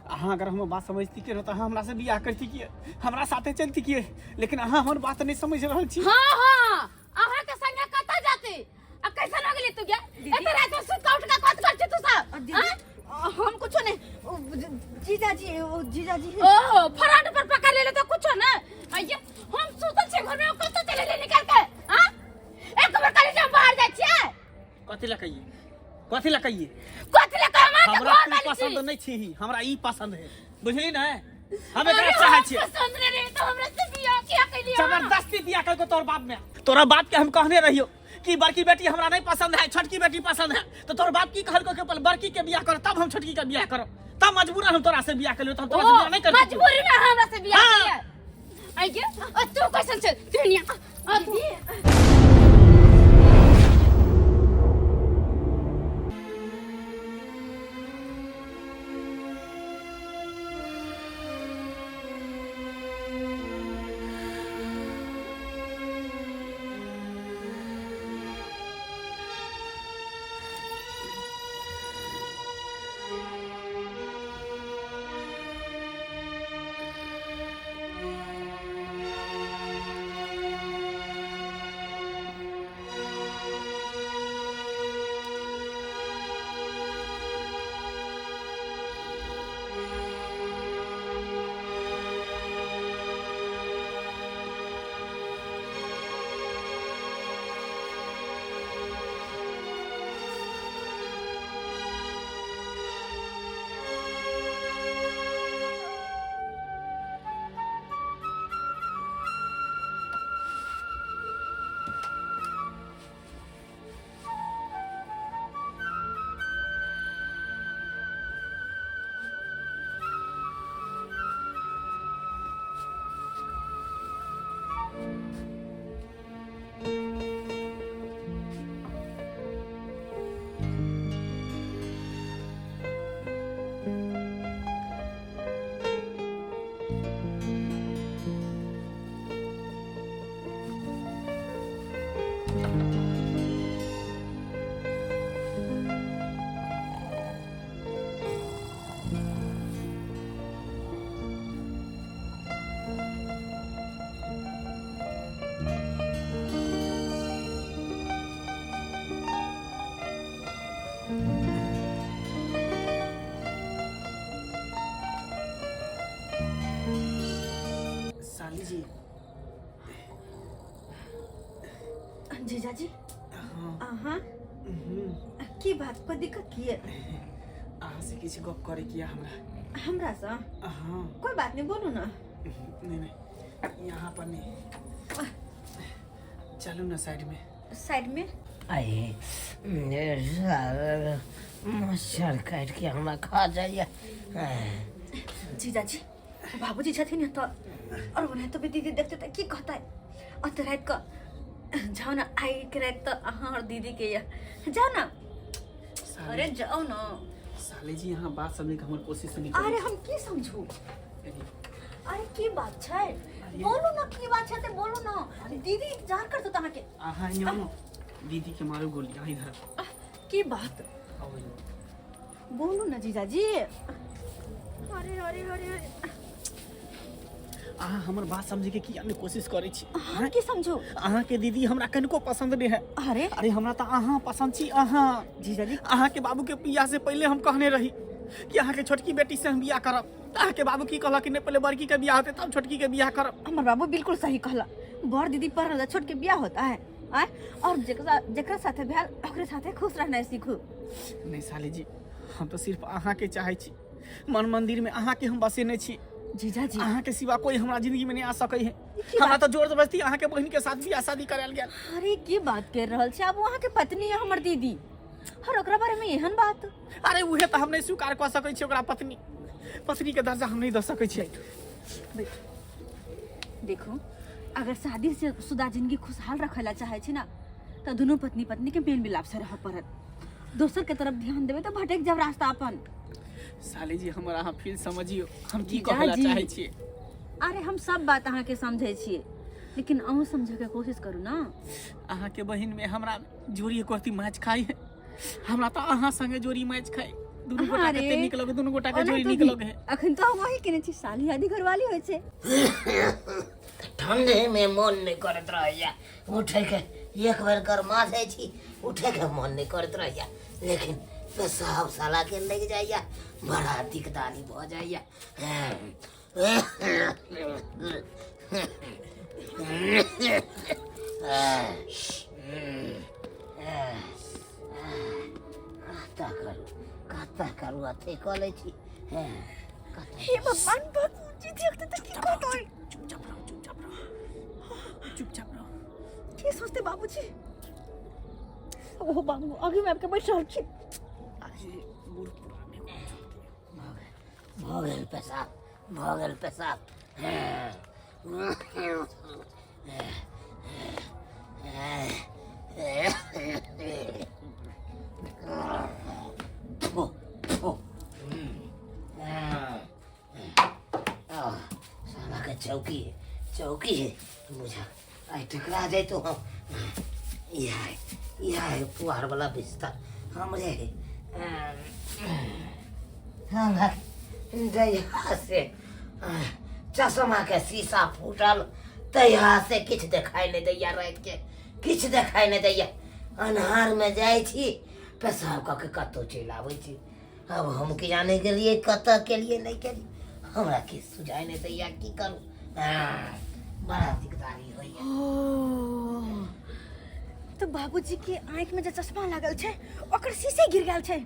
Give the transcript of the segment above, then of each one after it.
अहाँ अगर हमर बात समझती के तऽ अहाँ हमरा से बियाह करती किए, हमरा साथे चलती किए, लेकिन अहाँ हमर बात नहीं समझ रहल छी। हाँ हाँ, अहाँ के संगे कतऽ जाती आ कैसन हो गेली तू गे? एते रात में सुत के उठ के कत कर छी तू सब? दीदी, हाँ? हम कुछो नहीं, ओ, जीजाजी, ओ जीजाजी। ओहो, फ्रंट पर पकड़ लेले तो कुछो ना। आइए हम सुतल छी घर में, कतऽ चले ले निकल के? हां, एक बार कहली जे हम बाहर जाइ छियै। कथी लए कहिए, कथी लए कहिए? कथी लए कहिए? हम अहाँके हमरा घर तू वाली पसंद छी। नहीं छी, हमरा ई पसंद है, बुझली ना? हम एकरा अरे, चाहै हम छियै। पसंद नहीं रहे तो हमरा से बियाह किया कैली अहाँ? जबरदस्ती बियाह करके तोर बाप में, तोरा बाप के हम कहने रहियो कि बड़की बेटी हमरा नहीं पसंद है, छोटकी बेटी पसंद है, तो तोर बाप की कहलको कि पहले बड़की के बियाह कर तब हम छोटकी के बियाह करब, तब मजबूरन हम तोरा से बियाह करलियो, तब तोरा से ओ, बियाह नहीं करती। मजबूरी में हमरा से बियाह हाँ। किया। आइए, और तू कैसन छे दुनिया? आ तू साली जी। जीजाजी। हाँ। अहाँ की बात, कोई दिक्कत की है? अहाँ से किछु गप करे किया हमरा। हमरा से? हाँ। कोई बात नहीं, बोलू ना। नहीं नहीं, यहाँ पर नहीं, चलू ना साइड में। साइड में? आइ मच्छर काटि के हमरा खा जाइए। जीजाजी, बाबूजी छथिन तऽ और ओनाहितो भी दीदी देखते तऽ की कहतै? अत राति कऽ जाउ ने, आइ के राति तऽ अहाँ और दीदी के यऽ, जाउ ने। अरे जाउ ने। साले जी, यहाँ बात समझे के हमर कोशिश नहीं। अरे हम की समझू? अरे की बात छै, बोलू ना, की बात छै ते बोलू ना, दीदी इंतजार करतो अहाँके। अहाँ यहाँ ना, दीदी के मारू गोली, यहाँ इधर। की बात? आओ इधर। बोलू ना जीजाजी। अरे अरे अरे अरे। अहाँ हमर बात समझे के किया नहीं कोशिश करै छी? अहाँ की समझू? अहाँ के दीदी हमरा कनिको पसंद नहीं है। अरे अरे हमरा तऽ अहाँ पसंद छी, अहाँ। जीजाजी। अहाँ के बाबू के बियाह से पहले हम कहने रही कि अहाँ के छोटकी बेटी से हम बियाह करब, तऽ अहाँ के बाबू की कहलक कि नहीं, पहले बड़की के बियाह होते तब छोटकी के बियाह करब। हमर बाबू बिल्कुल सही कहला, बड़ दीदी पर रहला छोट के बियाह होता है आय, और जेकरा जेकरा साथे भेल ओकरे साथे खुश रहना सीखू। नहीं साली जी, हम तो सिर्फ अहाँ के चाहे छी, मन मंदिर में अहाँ के हम बसेने छी। जीजाजी। अहाँ के सिवा कोई हमरा जिंदगी में नहीं आ सके है। की हमरा बात? तो जोर जबरदस्ती अहाँ के बहन के साथ बियाह शादी करायल गेल। अरे की बात कर रहल छी? आब वहाँ के पत्नी है हमर दीदी, और ओकरा बारे में एहन बात? अरे उहे तो हम नहीं स्वीकार कऽ सकै छी, ओकरा पत्नी पत्नी के दर्जा हम नहीं दऽ सकै छियै। देखो, अगर शादी से शुदा जिंदगी खुशहाल रखे ला चाहे छी ना, तो दोनों पत्नी पत्नी के मेल मिलाप से रह पड़त। दोसर के तरफ ध्यान देबे तो भटक जाब रास्ता अपन। साली जी, हमर अहाँ फील समझियो, हम की जीजा कहै ला जी। चाहै छियै। अरे हम सब बात अहाँ के समझे छियै, लेकिन अहूँ समझे के कोशिश करू ना। अहाँ के बहिन में हमरा जोड़ी एको रत्ती मैच खाई है, हमरा तो अहाँ संगे जोड़ी मैच खाई। दुनू गोटा अरे। कते नीक लगे, दुनू गोटा के ओना जोड़ी तो नीक भी, लगे है। अखन तो हम वही केने छी, साली आदि घरवाली होइ छै। ठंडे में मन नहीं करत रहैया उठे के, एक बेर गरमा जाइ छी उठे के मन नहीं करत रहैया, लेकिन पेशाब साला के लग जाइया, बड़ा दिकदारी भऽ जाइया। कतऽ करू कतऽ करू, अथी कऽ लै छी। हे भगवान, बाबूजी देखते तऽ की कहतै? चुपचाप रहो, चुपचाप रहो, चुपचाप रहो। की सोचते बाबूजी? ओहो बाबू आगे में आबि के बैठ रहल छी। अरे बूढ़ पुराने को भऽ गेल पेशाब, भऽ गेल पेशाब। साला के चौकी है, चौकी है, बुझा आइ टकरा जैतो हम। इएह है, इएह है पुआर वाला बिस्तर हमरे है। हमरा जहिया से चश्मा के शीशा फूटल तहिया से किछु देखाइ नहि दैया, रातिके किछु देखाइ नहि दैया। अन्हारमे जाइ छी, पेशाब कऽ के कतहु चलि आबै छी। आब हम की जाने गेलियै कतऽ केलियै नहि केलियै, हमरा किछु सुझाइ नहि दैया, की करू? बड़ा दिकदारी होइया। ओ तऽ बाबूजी के आँखि में जे चश्मा लागल छै ओकर शीशे गिर गेल छै।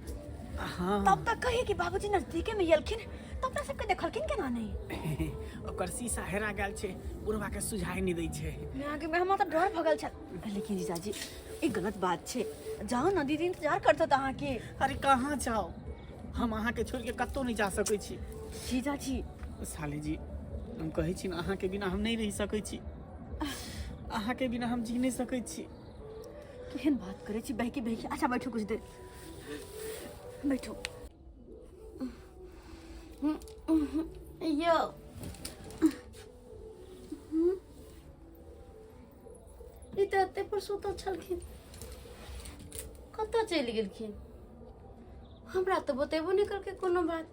हाँ। तब तक कही कि बाबूजी नजदीके में एलखिन तब अपना सबके देखलखिन केना नहि? ओकर शीशा हेरा गेल छै, बुढ़वा के सुझाइ नहि दै छै। मैं आगे में हमरा तऽ डर भऽ गेल छल, लेकिन जीजाजी ई गलत बात छै, जाउ ने, दीदी इंतजार करत अहाँके। अरे कहाँ जाओ, हम अहाँके छोड़ि के कतहु नहि जा सकै छी। जीजाजी। साली जी, हम कहै छी ने अहाँके बिना हम नहि रहि सकै छी, अहाँके बिना हम जी नहि सकै छी। केहन बात करै छी बहकी बहकी। अच्छा बैठू, कुछ देर बैठू। यौ ई तऽ एते पर सुतल छलखिन, कतऽ चलि गेलखिन? हमरा तऽ बतेबो नहि करके कोनो बात।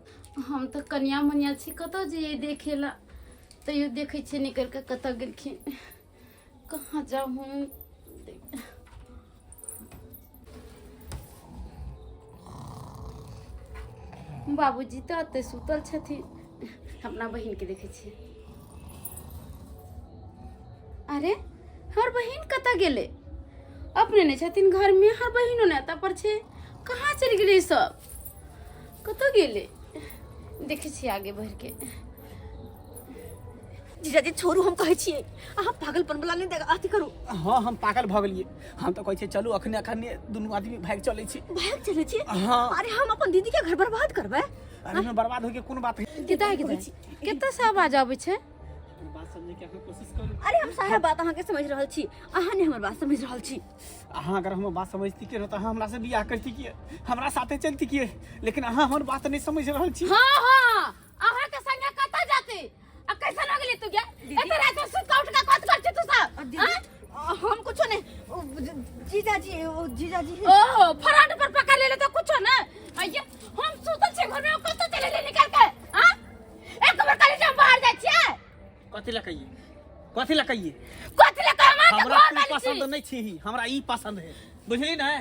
हम तऽ कनिया मनिया छी, कतऽ जइयै देखे ला? तैयो देखै छियै निकलि कऽ कतऽ गेलखिन। कहाँ जाउ हम? बाबूजी तऽ एतऽ सुतल छथिन। अपना बहिनके देखै छियै। अरे हमर बहिन कतऽ गेलै? अपने नहि छथिन घरमे, हमर बहिनो नहि एतऽ पर छै। कहाँ चलि गेलै ई सब? कतऽ गेलै? देखै छियै आगे बढ़िके। जीजाजी छोड़ू, हम कहै छियै अहाँ पागलपन वाला नहि देख अथी करू। हाँ, हम पागल भऽ गेलियै। हम तऽ कहै छियै चलू अखने अखने दुनू आदमी भागि चलै छी। भागि चलै छी? हाँ। अरे हम अपन दीदी के घर बर्बाद करबै? अरे ओहिमे बर्बाद होइके कोन बात है? कतऽ कतऽ से आवाज आबै छै? बात समझे के अहाँ कोशिश करू। अरे हम सारा बात अहाँके समझ रहल छी, अहाँ नहि हमर बात समझ रहल छी। अहाँ अगर हमर बात समझती के तऽ अहाँ हमरा से बियाह करती किए, हमरा साथे चलती किए, लेकिन अहाँ हमर बात नहीं समझ रहल छी। हाँ हाँ, अहाँ के संगे कतऽ जाती? आ कैसन हो गेली तू गे? एते रात में सुत के उठ के कत कर छी तू सब? दीदी, हाँ? हम कुछो नहीं, ओ, जीजाजी, ओ जीजाजी। ओहो फ्रंट पर पकड़ लेले तो कुछो ना। आइए हम सुतल छी घर में, कतऽ चले ले निकल के? हां एक बार कहली जे हम बाहर जाइ छियै। कथी लए कहिए, कथी लए कहिए? कथी लए कहै? हम अहाँके हमरा घर तू वाली पसंद छी। नहीं छी, हमरा ई पसंद है, बुझली ने?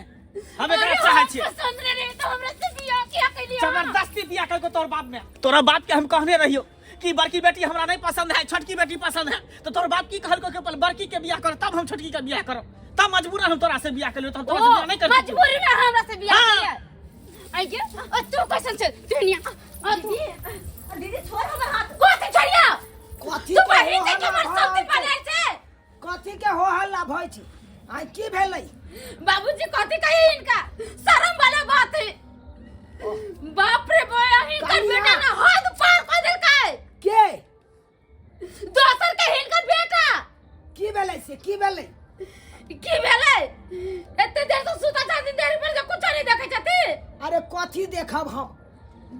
हम एकरा अरे चाहै हम छियै। पसंद नहीं रहे तो हमरा से बियाह किया कैली अहाँ? जबरदस्ती बियाह करके तोर बाप में, तोरा बाप के हम कहने रहियो कि बड़की बेटी हमरा नहीं पसंद है, छोटकी बेटी पसंद है, तो तोर बाप की कहलको कि पहले बड़की के बियाह कर तब हम छोटकी के बियाह करब, तब मजबूरन हम तोरा से बियाह करलियो, तब तोरा से ओ, बियाह नहीं करती। मजबूरी में हमरा से बियाह हाँ। कैलियै। आइये ओ तू कैसन छै दुनिया? आ तू दीदी, दीदी छोड़ हमर हाथ। कथी छोड़िया? कथी तू के बहिन हो छै कि हल्ला हमर सब दिन भऽ छै? बनायल छै? कथी के हो हल्ला भइ छै? आइ की भेलै? बाबूजी कथी कही इनका, शर्म वाला बात है। बाप रे बया, हिनकर कनिया। बेटा ना हद पार कर देलकै। के? दोसर के हिनकर बेटा। की भेलै से, की भेलै? की भेलै? एते देर से सुतल छथिन, देर पर से कुछो नहीं देखै छथिन। अरे कथी देखब हम,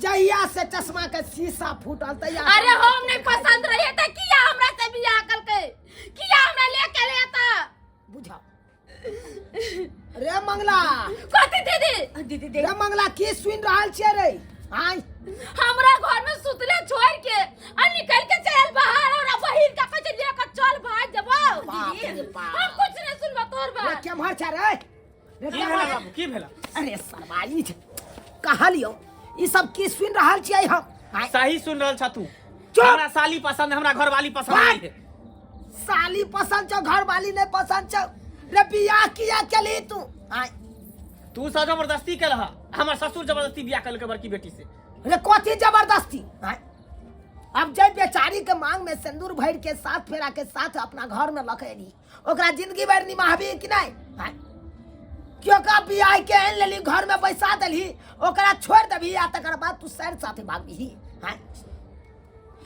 जहिया से चश्मा के शीशा फूटल तहिया से। अरे हम नहीं पसंद रहिए त किया हमरा से बियाह करके, किया हमरा लेके ले त? बुझा रे मंगला। कथी दीदी? दीदी। दीदी देख रे मंगला, की सुनि रहल छियै रे? आय हमरा घर में सुतले छोड़ के आ निकल के चल बाहर और बहिन का कहे लेकर चल भाग जबो। बाप रे बाप। हम कुछ नहीं सुनबो तोर रे बात। केम्हर छै रे? रे की केम्हर भेला छै? बाबू, की भेला? अरे सरवा, ई छै। कहलियौ, ई सब की सुनि रहल छियै हम? आँय, सही सुन रहल छा तू। चुप! हमरा साली पसंद है, हमरा घरवाली पसंद बात! नहीं है। साली पसंद छौ, घरवाली नहीं पसंद छौ? रे बियाह किया केलही तू? आँय, तू सब जबरदस्ती केलह, हमर ससुर जबरदस्ती बियाह केलकै बड़की बेटी से। रे कथी जबरदस्ती? आँय, अब जब बेचारी के मांग में सिंदूर भर के साथ फेरा के साथ अपना घर में लके एली, ओकरा जिंदगी भर निमाहबी कि नहीं? आँय, क्यों का बियाह के आनि लेली, घर में बैसा देलही, ओकरा छोड़ देबही आ तकर बाद तू सैर साथे भागबही? आँय,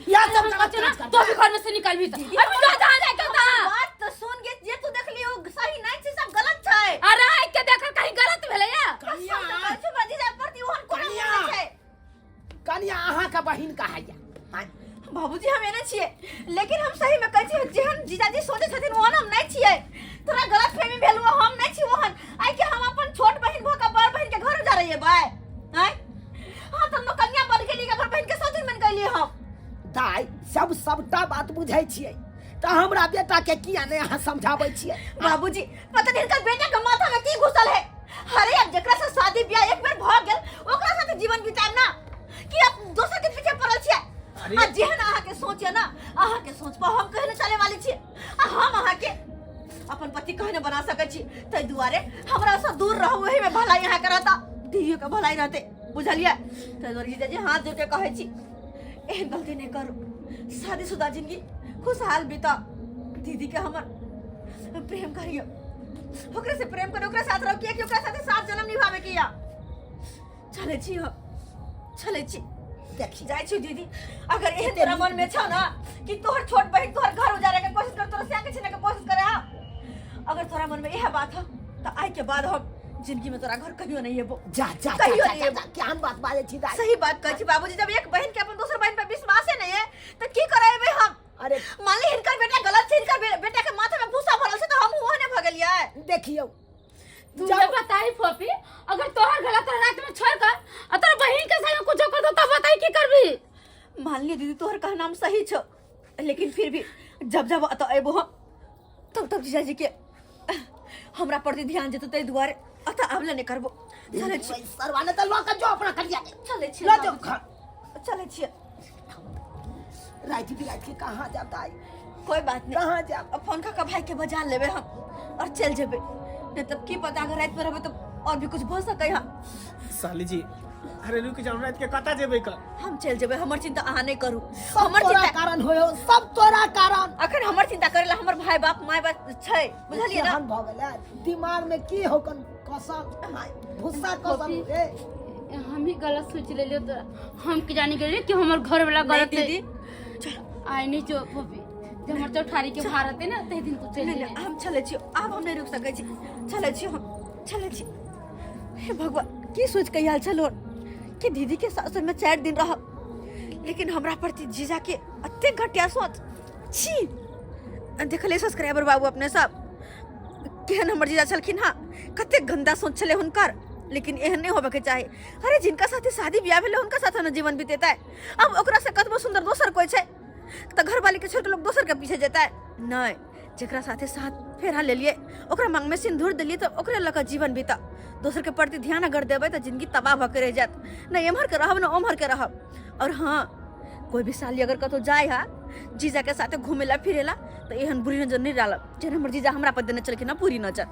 इएह सब गलत काज तो करता। भी घर में से निकल भी तो अभी जो जहां जाके तहां। बात तो सुन के जे तू देखली ओ सही नहीं छै, सब गलत छै। अरे आइ के देखल कहीं गलत भेलै या? कनिया, कसम से कहै छौ, जीजा प्रति ओहन कोनो कनिया। मोह नहि छै। कनिया, अहाँके बहिन कहाइया? आँय, बाबूजी, हम एने छियै, लेकिन हम सही में कहै छियै, जेहन जीजाजी सोचै छथिन ओहन हम नहि छियै। तोरा गलत फहमी भेल हुआ, हम नहि छी ओहन। आइ के हम अपन छोट बहिन भऽ कऽ बड़ बहिन के घर उजाड़ैयै बाय? आँय, हाँ, तऽ हम कन्या बन गेली, बड़ बहिन के सौतिन बन गेली हम। दाइ, सब सबटा बात बुझै छियै, तऽ हमरा बेटा के किया नहि अहाँ समझाबै छियै? बाबूजी, पता नहीं हिनकर बेटा के माथा में की घुसल है। अरे अब जेकरा से शादी ब्याह एक बेर भ गेल, ओकरा साथे जीवन बिताएब ना कि अब दोसर के पीछे पड़ल छियै? अरे- आ जेहन अहाँ के सोच है ना, अहाँ के सोच पर हम कहे चले वाली छियै आ हम अहाँ के अपन पति कहे बना सकै छी। ताहि दुआरे हमरा से दूर रहू, ओही में भलाई अहाँ के रहता, दीदियो के भलाई रहते, बुझलियै? ताहि दुआरे जीजाजी, हाथ जोड़ के कहै छी, एहन गलती नहीं करू। शादीशुदा जिंदगी खुशहाल बिताओ। दीदी के हमर प्रेम करियो, ओकरे से प्रेम करो, ओकरा साथ रहो, कियाकि ओकरा साथे सात जन्म निभावे के या। चलै छी हम, चलै छी। देखी, जाइ छी दीदी। अगर एहन तोरा मन में छौ ना कि तोहर छोट बहिन तोहर घर उजारे के कोशिश कर, तोरा स्याह के छीने के कोशिश करे, हा, अगर तोरा मन में यह बात हो तो आइ के बाद हम जिंदगी में तोरा घर कहियो नहीं एबो। जा जा जा। कहियो जा नहीं जा एबो। जा, केहन बात बाजै छी दाइ? सही बात कहै छी बाबूजी। जब एक बहिन के अपन दोसर बहिन पर विश्वासे नहीं है तो की करेबै हम? अरे मान ली हिनकर बेटा गलत छै, हिनकर बेटा के माथा में भूसा भरल छै, तो हम ओहने भऽ गेलियै। देखियौ। तू जब- ये बताई फोफी, अगर तोहर गलत रात में छोड़ कर आ तोर बहिन के संग कुछो कर दो तब बताई की करबी? मान लियो दीदी, तोहर कहना हम सही छौ, लेकिन फिर भी जब जब अतऽ एबो हम तब तब जीजाजी के हमरा प्रति ध्यान जेतौ, ताहि दुआरे अतऽ आबले नहि करबो। चलै छी। सरवा ने तऽ लऽ कऽ जो अपना कनिया के। चलै छी। लऽ जो घर। चलै छियै। राति बिराति के कहाँ जाब दाइ? कोई बात नहीं। कहाँ जाब? अब फोन कऽ के भाई के बजा लेबै हम और चलि जेबै, नहीं तब की पता, अगर राति में रहबै तऽ और भी कुछ भऽ सकै है। साली जी, अरे रुक जाओ, रात के कतऽ जेबै कल? हम चलि जेबै, हमर चिंता अहाँ नहि करू। सब हमर तोरा चिंता कारण होयो, सब तोरा कारण। अखन हमर चिंता करे ला हमर भाई बाप माय बाप छै, बुझलियै ना? केहन भऽ गेलै दिमाग में, की हो कन कसम आय, भूसा कसम रे। हम ही गलत सोच लेलियो तोरा। हम की जानी गेलियो कि हमर घर वाला नहीं गलत है। दीदी। आइ नहीं जो फोफी, जब हमर चौठारी के भार रहते ना ते दिन तू चलि नहीं जेबही। नहीं, हम चलै छी, आब हम नहीं रुक सकै छी। चलै छी हम, चलै छी। हे भगवान, की सोच के आयल छलो कि दीदी के सासुर में 4 दिन रहब, लेकिन हमरा प्रति जीजा के अतेक घटिया सोच, छी। देखलियै सब्सक्राइबर बाबू अपने सब, केहन हमर जीजा छलखिन हँ, कतेक गंदा सोच छलै हुनकर। लेकिन एहन नहीं होबे के चाही। अरे जिनका साथे शादी ब्याह भेलै हुनका साथे न जीवन बितेतै। अब ओकरा से कतबो सुंदर दोसर कोई छै तऽ घरवाली के छोड़ के लोग दोसर के पीछे जेतै? नहीं। जेकरा साथे साथ फेरा लेलियै, ओकरा मांग में सिंदूर देलियै, तऽ ओकरे लऽ कऽ जीवन बीता। दोसर के प्रति ध्यान अगर देबै तऽ जिंदगी तबाह भऽ के रहि जायत। नहि एम्हर के रहब, ने ओम्हर के रहब। और हाँ, कोई भी साली अगर कतौ जाय है जीजा के साथे घूमे ला फिरे ला, तऽ एहन बुरी नजर नहीं डालब जेहन हमर जीजा हमरा पर देने छलखिन हँ बुरी नजर।